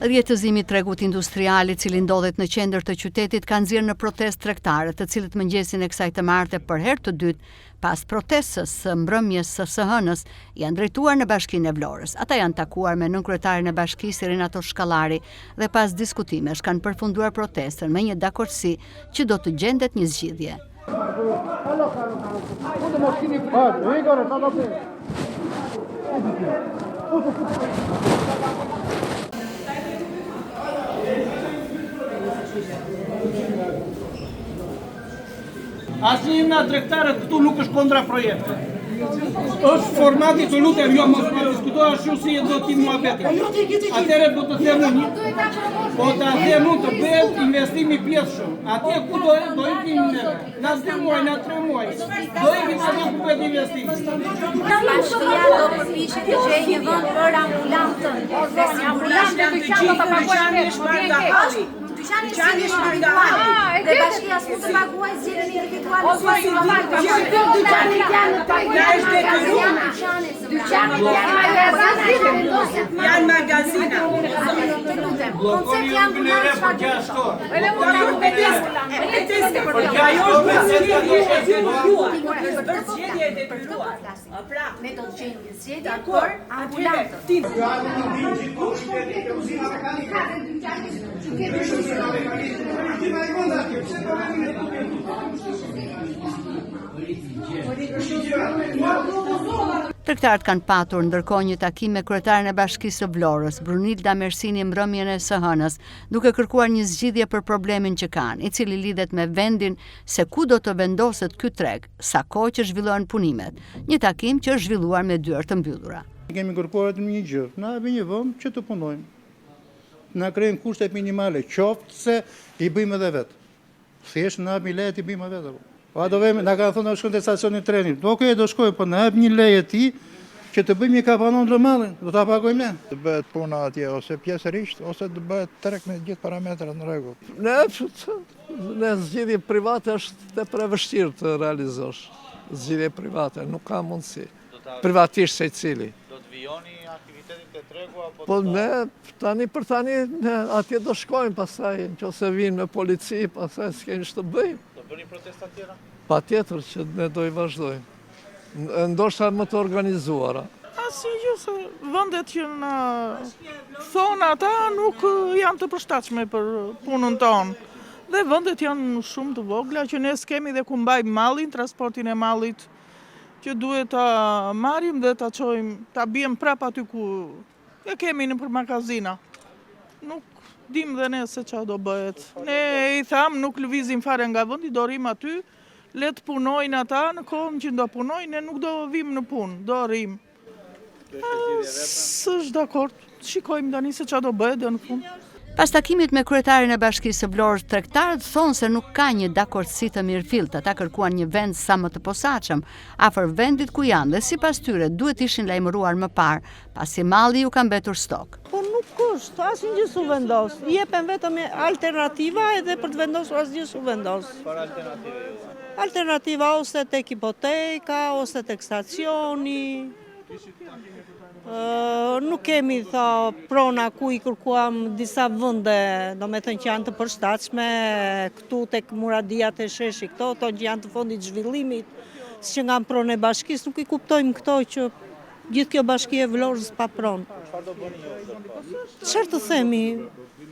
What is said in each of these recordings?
Rrjetëzimi i tregut industrial, i cili ndodhet në qendër të qytetit, ka nxjerrë në protestë tregtarët, të cilët mëngjesin e kësaj të marte për herë të dytë, pas protestës së mbrëmjes së së hënës, janë drejtuar në Bashkinë e Vlorës. Ata janë takuar me nënkryetarin e bashkisë Renato Shkallari dhe pas diskutimesh kanë përfunduar protestën me një dakordësi që do të gjendet një zgjidhje. Asnjë nga tregtarët këtu nuk është kondra projektit. Është formati të lutem, jo mos ma diskuto ashtu si e do ti muhabetin. Atëherë po të them unë, po ta them unë të bëhet investimi i pjesshëm. Atje ku do do ikim ne, na dy muaj, na tre muaj. Do ikim atje ku bëhet investimi. Bashkia do përpiqet të gjejë një vend për ambulantën dhe sigurisht Dyqani është marrë nga halli. Dyqani është individual dhe bashkia s'mund të paguajë zgjedhjen individuale. Dyqani Na është detyruar. Dyqani janë magazina, vendoset Janë magazina. Të lutem, koncepti ambulantës çfarë do të thotë? Ajo është bërë zgjedhje e detyruar. Është bërë zgjedhje e detyruar. Pra, Ne do të gjejmë një zgjedhje për ambulantën. ti Tregtarët kanë patur ndërkohë një takim me kryetaren e Bashkisë së Vlorës, Brunilda Mersini mbrëmjen e së hënës, duke kërkuar një zgjidhje për problemin që kanë, i cili lidhet me vendin se ku do të vendoset ky treg, sa kohë që zhvillohen punimet. Një takim që është zhvilluar me dyer të mbyllura. Kemi kërkuar vetëm një gjë, na japin një vend që të punojmë. Na krijojnë kushtet minimale, qoftë se i bëjmë edhe vetë. Thjesht na japin leje t'i bëjmë edhe vetë. Po a do vemi, na kanë thënë do shkojmë te stacioni i trenit. Do okej, do shkojmë, po na jep një leje ti që të bëjmë një kapanon lë mallin, do ta pagojmë ne. Të bëhet puna atje ose pjesërisht ose të bëhet treg me gjithë parametrat në rregull. Ne, ne zgjidhje private është tepër e vështirë të realizosh. Zgjidhje private, nuk ka mundësi. Privatisht secili. Do të vijoni aktivitetin te tregu apo Po ne, tani për tani, ne atje do shkojmë, pastaj, në qoftë se vinë me polici, pastaj s'kemi ç'të bëjmë. Do bëni protesta tjera? Patjetër që ne do i vazhdojmë. Ndoshta më të organizuara. Asnjë gjë se vendet që na thonë ata nuk janë të përshtatshme për punën tonë. Dhe vendet janë shumë të vogla që ne s'kemi dhe ku mbajmë mallin, transportin e mallit që duhet ta marrim dhe ta çojmë, ta biem prapë aty ku e kemi nëpër magazina. Nuk dim dhe ne se ça do bëhet. Ne i thamë nuk lëvizim fare nga vendi, do rrim aty, le të punojnë ata në kohën që do punojnë, ne nuk do vim në punë, do rrim. S'është dakord, shikojmë tani se ça do bëhet dhe në fund. Pas takimit me kryetarin e Bashkisë së Vlorës, tregtarët thonë se nuk ka një dakordësi të mirëfilltë. Ata kërkuan një vend sa më të posaçëm, afër vendit ku janë dhe sipas tyre duhet ishin lajmëruar më parë, pasi malli ju ka mbetur stok. Po nuk është, asnjë gjë s'u vendos. Jepen vetëm alternativa edhe për të vendosur asgjë s'u vendos. Çfarë alternative ju dhanë? Alternativa ose tek hipoteka, ose tek stacioni. Nuk kemi, tha, prona ku i kërkuam disa vende, domethënë që janë të përshtatshme, këtu tek Muradia te sheshi këto, thonë që janë të fondit zhvillimit, si që nga pronë e bashkisë, nuk i kuptojmë këto që gjithë kjo bashki e Vlorës pa pronë. Çfarë të themi?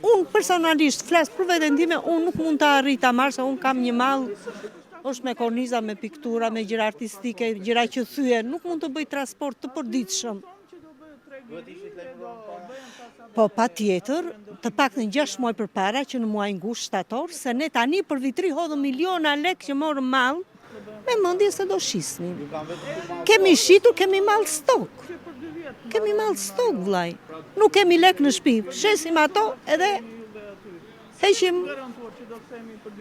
Unë personalisht flas për veten time, unë nuk mund të arrij ta marr se unë kam një mall është me korniza, me piktura, me gjëra artistike, gjëra që thyhen, nuk mund të bëj transport të përditshëm. Po patjetër, të paktën 6 muaj përpara që në muajin gusht shtator, se ne tani për Vit Ri hodhëm miliona lek që morëm mall me mendje se do shisnim. Kemi shitur, kemi mall stok. Kemi mall stok, vllai. Nuk kemi lek në shtëpi. Shesim ato edhe heqim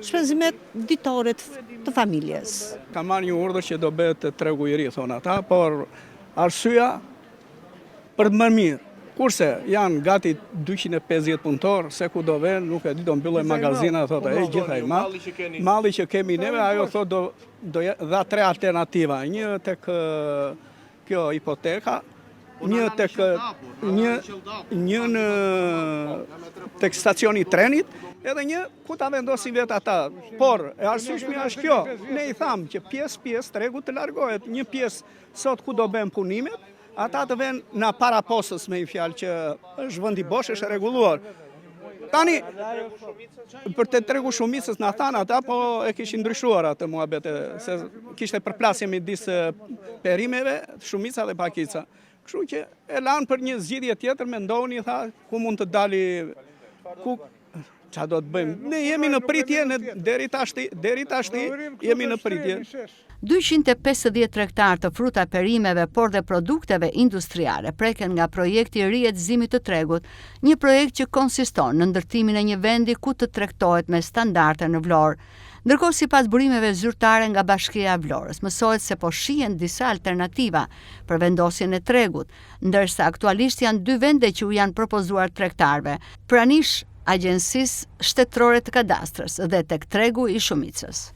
shpenzimet ditore të familjes. Ka marrë një urdhër që do bëhet tregu i ri, thonë ata, por arsyeja për më mirë. Kurse janë gati 250 punëtor, se ku do venë, nuk e di, do mbyllen magazina, thotë ai, gjithë ai mall. Malli që kemi neve, ajo thotë do do dha tre alternativa, një tek kjo hipoteka. Një tek një një në tek stacioni i trenit, edhe një ku ta vendosin vetë ata. Por e arsyeshmja është kjo, ne i thamë që pjesë pjesë tregu të largohet, një pjesë sot ku do bëhen punimet, ata të venë në para postës me një fjalë që është vendi bosh, është rregulluar. Tani, për te tregu shumicës na thanë ata, po e kishin ndryshuar atë muhabet, se kishte përplasje midis perimeve, shumica dhe pakica. Kështu që e lanë për një zgjidhje tjetër, mendoni, tha, ku mund të dali, ku, ça do të bëjmë? Ne jemi në pritje, ne deri tashti, deri tashti jemi në pritje. 250 tregtarë të fruta perimeve, por dhe produkteve industriale preken nga projekti i rijetëzimit të tregut, një projekt që konsiston në ndërtimin e një vendi ku të tregtohet me standarde në Vlorë. Ndërkohë sipas burimeve zyrtare nga Bashkia e Vlorës, mësohet se po shihen disa alternativa për vendosjen e tregut, ndërsa aktualisht janë dy vende që u janë propozuar tregtarëve, pranë ish Agjencisë Shtetërore të Kadastrës dhe tek tregu i shumicës.